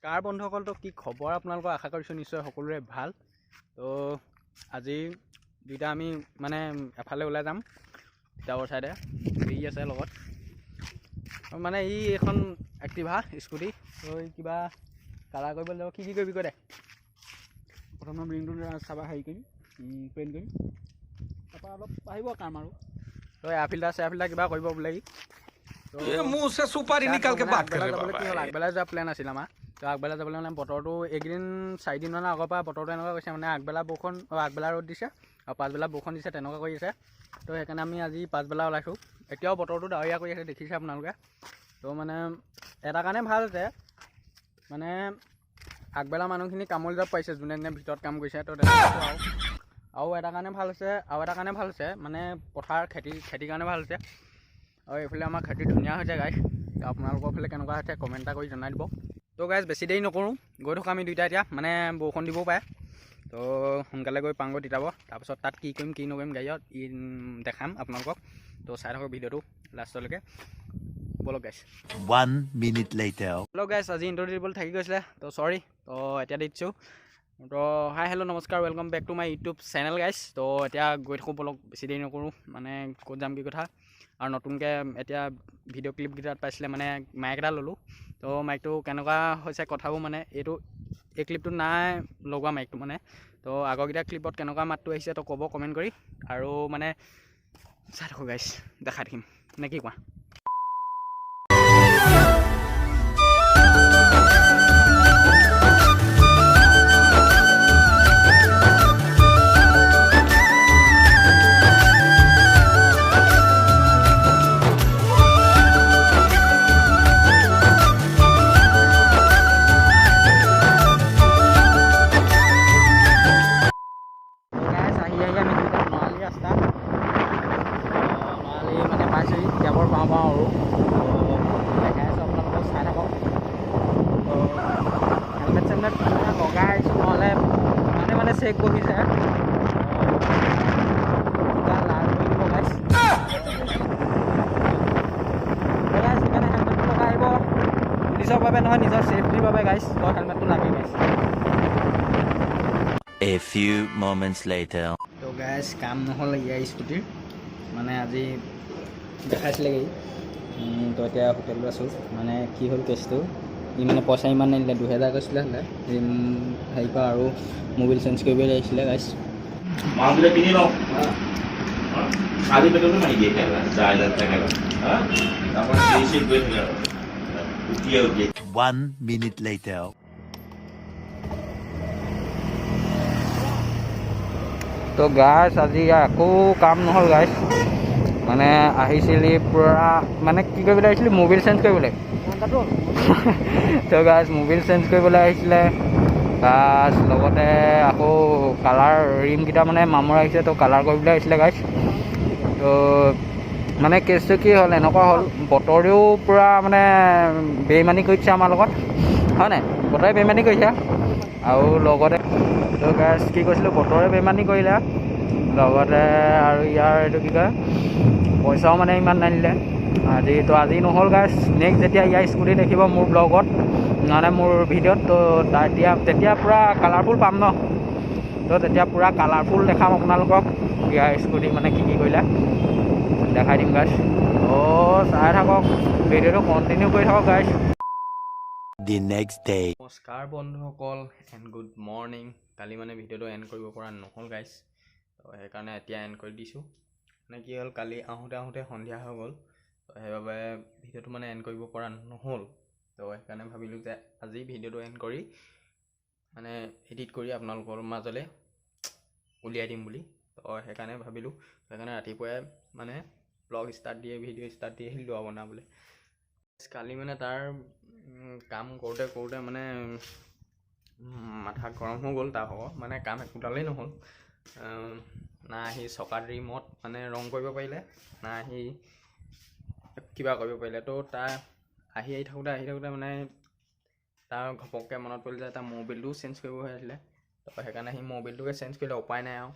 কাৰ বন্ধুসকল, তো কি খবৰ আপোনালোকৰ? আশা কৰিছোঁ নিশ্চয় সকলোৰে ভাল। তো আজি দুইটা আমি মানে এফালে ওলাই যাম, তিতাবৰ চাইডে। ই আছে লগত, মানে ই এখন এক্টিভা স্কুটি, তো কিবা কালাৰ কৰিবলৈ যাব। কি কি কৰিবি কৈ দে। প্ৰথমে ৰিংটো চাবা, হেৰি কৰিম, পেইণ্ট কৰিম, তাৰপৰা অলপ আহিব কাম আৰু। তো এয়াৰ ফিল্টাৰ চেয়াৰ ফিল্টাৰ কিবা কৰিব বোলে ই। কি হ'ল, আগবেলা যোৱা প্লেন আছিল আমাৰ। তো আগবেলা যাবলৈ মানে বতৰটো এইকেইদিন 4 দিনমানৰ আগৰ পৰা বতৰটো এনেকুৱা কৰিছে, মানে আগবেলা বৰষুণ, আগবেলা ৰ'দ দিছে আৰু পাছবেলা বৰষুণ দিছে, তেনেকুৱা কৰি আছে। তো সেইকাৰণে আমি আজি পাছবেলা ওলাইছোঁ। এতিয়াও বতৰটো ডাৱৰীয়া কৰি আছে, দেখিছে আপোনালোকে। তো মানে এটা কাৰণে ভাল হৈছে, মানে আগবেলা মানুহখিনি কামলৈ যাব পাৰিছে, যোনে যোনে ভিতৰত কাম কৰিছে। তো তেনেকুৱা আৰু এটা কাৰণে ভাল হৈছে, আৰু এটা কাৰণে ভাল হৈছে, মানে পথাৰ খেতিৰ কাৰণে ভাল হৈছে। আৰু এইফালে আমাৰ খেতি ধুনীয়া হৈছে গাইছ। তো আপোনালোকৰ ফালে কেনেকুৱা হৈছে কমেণ্ট এটা কৰি জনাই দিব। তো গাইছ, বেছি দেৰি নকৰোঁ, গৈ থাকোঁ আমি দুইটা। এতিয়া মানে বৰষুণ দিবও পাৰে, তো সোনকালে গৈ পাওঁগৈ তিতাবৰ। তাৰপিছত তাত কি কৰিম কি নকৰিম গাড়ীত ই দেখাম আপোনালোকক। তো চাই থাকক ভিডিঅ'টো লাষ্টলৈকে। ব'লক গাইছ। One minute later. Hello গাইছ, আজি ইণ্টাৰভিউ দিবলৈ থাকি গৈছিলে, তো চৰি, তো এতিয়া দি দিছোঁ। তো হাই, হেল্ল', নমস্কাৰ, welcome back to my YouTube channel guys. তো এতিয়া গৈ থাকোঁ ব'লক, বেছি দেৰি নকৰোঁ। মানে ক'ত যাম কি কথা, আৰু নতুনকৈ এতিয়া ভিডিঅ' ক্লিপকেইটাত পাইছিলে, মানে মাইক এটা ল'লোঁ। তো মাইকটো কেনেকুৱা হৈছে কথাবোৰ, মানে এইটো এই ক্লিপটো নাই লগোৱা মাইকটো, মানে তো আগৰকেইটা ক্লিপত কেনেকুৱা মাতটো আহিছে, তো ক'ব কমেণ্ট কৰি। আৰু মানে চাই থাকোঁ গাইছ, দেখাই থাকিম, নে কি কোৱা? গাইছ, আহি আহি আমি দুইটা নোৱালি ৰাস্তা, নোৱালি মানে পাইছোহি, তিতাবৰ পাওঁ পাওঁ আৰু। তো দেখাই আছোঁ আপোনালোকক, চাই থাকক। তো হেলমেট চেলমেট মানে লগাই আহিছোঁ, নহ'লে মানে মানে চেক বহিছে, লাল কৰি দিব গাইছ। গাইছ, সেইকাৰণে হেলমেটটো লগাই আহিব, পুলিচৰ বাবে নহয়, নিজৰ ছেফটিৰ বাবে গাইছ। তো হেলমেটটো লাগে গাইছ। A few moments later. তো গাইছ, কাম নহ'ল ইয়াৰ স্কুটিৰ, মানে আজি দেখাইছিলেগৈ। তো এতিয়া হোটেলত আছোঁ। মানে কি হ'ল কেছটো, ই মানে পইচা ইমান নিদিলে, 2000 কৈছিলে হ'লে হেৰি পৰা আৰু মোবিল চেঞ্জ কৰিব লাগিছিলে গাইছ। মাছবিলাক কিনি লওঁ, খালী পেটতো মাৰি দিয়ে, যায় থাকে, তাৰপৰা চিৰি চিৰি গৈ থাকে আৰু উঠিয়ে উঠিয়ে। One minute later. তো গাইছ, আজি আকৌ কাম নহ'ল গাইছ। মানে আহিছিলি পূৰা, মানে কি কৰিবলৈ আহিছিলি? মোবিল চেঞ্জ কৰিবলৈ। তো গাইছ, মোবিল চেঞ্জ কৰিবলৈ আহিছিলে, প্লাছ লগতে আকৌ কালাৰ ৰিমকেইটা মানে মামৰা আহিছে, তো কালাৰ কৰিবলৈ আহিছিলে গাইছ। তো মানে কেছটো কি হ'ল, এনেকুৱা হ'ল, বতৰেও পূৰা মানে বেইমানি কৰিছে আমাৰ লগত, হয় নাই? বতৰে বেইমানি কৰিছে আৰু লগতে, তো গাইছ, কি কৈছিলোঁ, বতৰে বেইমানি কৰিলে, লগতে আৰু ইয়াৰ এইটো কি কয়, পইচাও মানে ইমান নানিলে আজি। তো আজি নহ'ল গাইছ। নেক্সট যেতিয়া ইয়াৰ স্কুটি দেখিব মোৰ ব্লগত, মানে মোৰ ভিডিঅ'ত, তো তেতিয়া পূৰা কালাৰফুল পাম ন। তো তেতিয়া পূৰা কালাৰফুল দেখাম আপোনালোকক, ইয়াৰ স্কুটি মানে কি কি কৰিলে দেখাই দিম গাইছ। তো চাই থাকক, ভিডিঅ'টো কণ্টিনিউ কৰি থাকক গাইছ। The next day. নমস্কাৰ বন্ধুসকল এণ্ড গুড মৰ্ণিং। কালি মানে ভিডিঅ'টো এণ্ড কৰিব পৰা নহ'ল গাইছ, তো সেইকাৰণে এতিয়া এণ্ড কৰি দিছোঁ। মানে কি হ'ল, কালি আহোঁতে আহোঁতে সন্ধিয়া হৈ গ'ল, তো সেইবাবে ভিডিঅ'টো মানে এণ্ড কৰিব পৰা নহ'ল। তো সেইকাৰণে ভাবিলোঁ যে আজি ভিডিঅ'টো এণ্ড কৰি মানে এডিট কৰি আপোনালোকৰ মাজলৈ উলিয়াই দিম বুলি। তো সেইকাৰণে ভাবিলোঁ, সেইকাৰণে ৰাতিপুৱাই মানে ব্লগ ষ্টাৰ্ট দিয়ে, ভিডিঅ' ষ্টাৰ্ট দিয়ে আহিলোঁ আৰু বনাবলৈ। কালি মানে তাৰ কাম কৰোঁতে কৰোঁতে মানে মাথা গৰম হৈ গ'ল তাৰ ভাগৰ, মানে কাম একোডালেই নহ'ল। না আহি চকাত ৰিমত মানে ৰং কৰিব পাৰিলে, না আহি কিবা কৰিব পাৰিলে। তো তাৰ আহি আহি থাকোঁতে আহি থাকোঁতে মানে তাৰ ঘপককৈ মনত পৰিল যে তাৰ মবিলটোও চেঞ্জ কৰিব হৈ আছিলে। তো সেইকাৰণে সি মবিলটোকে চেঞ্জ কৰিলে, উপায় নাই আৰু।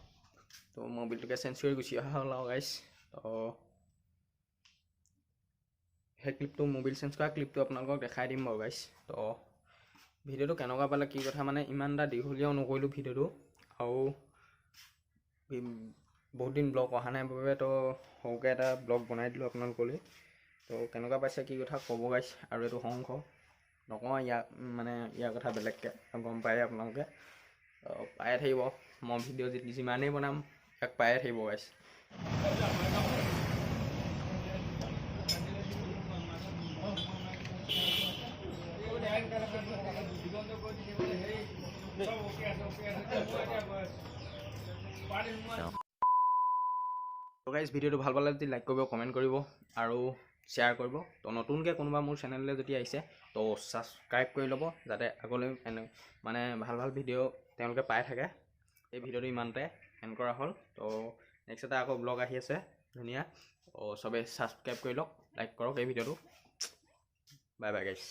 তো মবিলটোকে চেঞ্জ কৰি গুচি অহা হ'ল আৰু গাইছ। তো সেই ক্লিপটো, মোবিল চেঞ্জ কৰা ক্লিপটো আপোনালোকক দেখাই দিম বাৰু গাইছ। তো ভিডিঅ'টো কেনেকুৱা পালে কি কথা, মানে ইমান এটা দীঘলীয়াও নকৰিলোঁ ভিডিঅ'টো, আৰু বহুত দিন ব্লগ অহা নাই বাবে তো সৰুকৈ এটা ব্লগ বনাই দিলোঁ আপোনালোকলৈ। তো কেনেকুৱা পাইছে কি কথা ক'ব গাইছ। আৰু এইটো সংঘ নকওঁ ইয়াৰ, মানে ইয়াৰ কথা বেলেগকৈ গম পায়ে আপোনালোকে, পায়ে থাকিব। মই ভিডিঅ' যিমানেই বনাম ইয়াক পায়ে থাকিব গাইছ। তো গাইজ ভিডিঅ'টো ভাল পালে যদি লাইক কৰিব, কমেণ্ট কৰিব আৰু শ্বেয়াৰ কৰিব। তো নতুনকৈ কোনোবা মোৰ চেনেললৈ যদি আহিছে তো ছাবস্ক্ৰাইব কৰি ল'ব, যাতে আগলৈ এনে মানে ভাল ভাল ভিডিঅ' তেওঁলোকে পাই থাকে। এই ভিডিঅ'টো ইমানতে এণ্ড কৰা হ'ল। তো নেক্সট এটা আকৌ ব্লগ আহি আছে ধুনীয়া। তো চবেই ছাবস্ক্ৰাইব কৰি লওক, লাইক কৰক এই ভিডিঅ'টো। Bye bye guys.